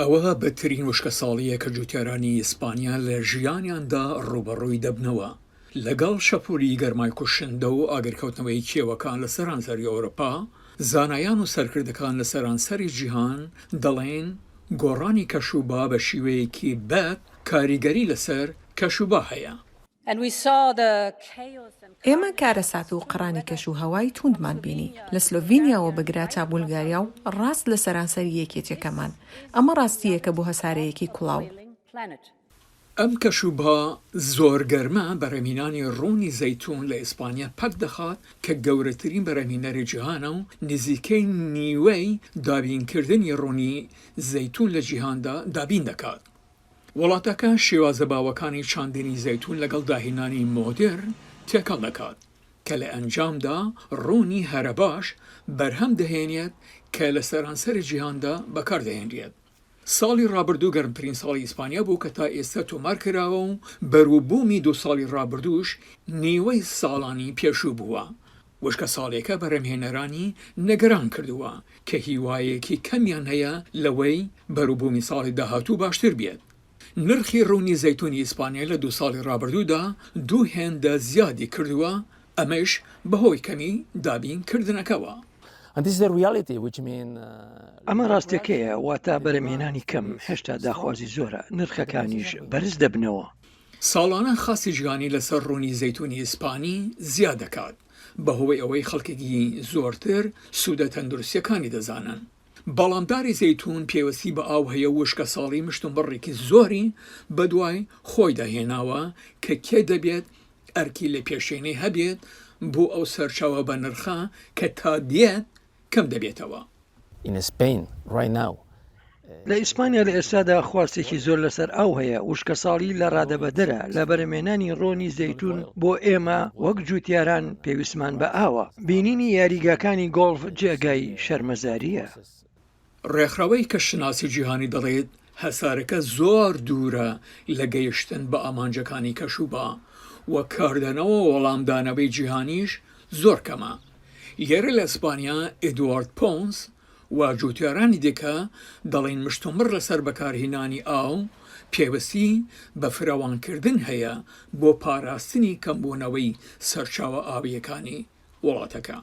ئەوە بەدترین وشکەساڵییە کە جوتیارانی ئیسپانیا لە ژیانیاندا ڕووبەڕووی دەبنەوە. لەگەڵ شەپۆلی گەرمای کوشندە و ئاگرکەوتنەوەی کێوەکان لە سەرانسەری ئەوروپا، زانایان و سەرکردەکان لە سەرانسەری جیهان دەڵێن گۆڕانی کەشوبا بە شیوەیەکی بەد کاریگەری لەسەر کەشوبا هەیە. ئێمە کارەسات و قڕانی کەشوهەوای تووندمان بینی، لە سلۆڤینیاوە بگرە تا بولگاریا و ڕاست لە سەرانسەری یەکێتیەکەمان. ئەمە ڕاستییەکە بۆ هەسارەیەکی کوڵاو. ئەم کەشوبا زۆر گەرمە بەرهەمهینانی ڕۆنی زەیتوون لە ئیسپانیا پەک دەخات کە گەورەترین بەرهەمهینەری جیهانە و نزیکەی نیوەی دابینکردنی ڕۆنی زەیتوون لە جیهاندا دابین دەکات. وڵاتەکە شێوازە باوەکانی چاندنی زەیتوون لەگەڵ داهێنانی مۆدێرن تێکەڵ دەکات، کە لە ئەنجامدا ڕۆنی هەرەباش بەرهەم دەهێنێت کە لە سەرانسەری جیهاندا بەکاردەهێنرێت. ساڵی ڕابردوو گەرمترین ساڵی ئیسپانیا بوو کە تا ئێستا تۆمار کراوە و بەروبوومی دوو ساڵی ڕابردووش نیوەی ساڵانی پێشوو بووە. وشکەساڵیەکە بەرهەمهێنەرانی نگەران کردووە کە هیوایەکی کەمیان هەیە لەوەی بەروبوومی ساڵی داهاتوو باشتر بێت. نرخی ڕۆنی زەیتونی ئیسپانیا لە دوو ساڵی ڕابردوودا دوو هێندە زیادی کردووە، ئەمەش بەهۆی کەمی دابین کردنەکەوە. ئەمە ڕاستیەکەیە، واتە بەرهەمهێنانی کەم، هێشتا داخوازی زۆرە، نرخەکانیش بەرز دەبنەوە. ساڵانە خواستی جیهانی لەسەر ڕۆنی زەیتونی ئیسپانی زیاد دەکات، بەهۆی ئەوەی خەڵکێکی زۆرتر سوودە تەندروستییەکانی دەزانن. بەڵام داری زەیتون پێوستی بە ئاو هەیە و وشکەساڵی مشتومڕێکی زۆری بەدوای خۆیدا هێناوە کە کێ دەبێت ئەرکی لەپێشینەی هەبێت بۆ ئەو سەرچاوە بەنرخە کە تا دێت کەم دەبێتەوە. In Spain right now. لە ئیسپانیا لە ئێستادا خواستێکی زۆر لەسەر ئاو هەیە، وشکەساڵی لە ڕادەبەدەرە، لە بەرهەمهێنانی ڕۆنی زەیتون بۆ ئێمە وەک جوتیاران پێویستمان بە ئاوە. بینینی یاریگاکانی گۆڵف جێگای شەرمەزارییە. ڕێکخراوەی کەشناسی جیهانی دەڵێت، هەسارەکە زۆر دوورە لە گەیشتن بە ئامانجەکانی کەشوبا و کاردانەوە وەڵامدانەوەی جیهانیش زۆر کەمە. لێرە لە ئیسپانیا ئێدوارد پۆنس و جوتیارانی دیکە دەڵێن مشتومڕ لەسەر بەکارهینانی ئاو پێوستی بە فراوانکردن هەیە بۆ پاراستنی کەمبوونەوەی سەرچاوە ئاوییەکانی وڵاتەکە.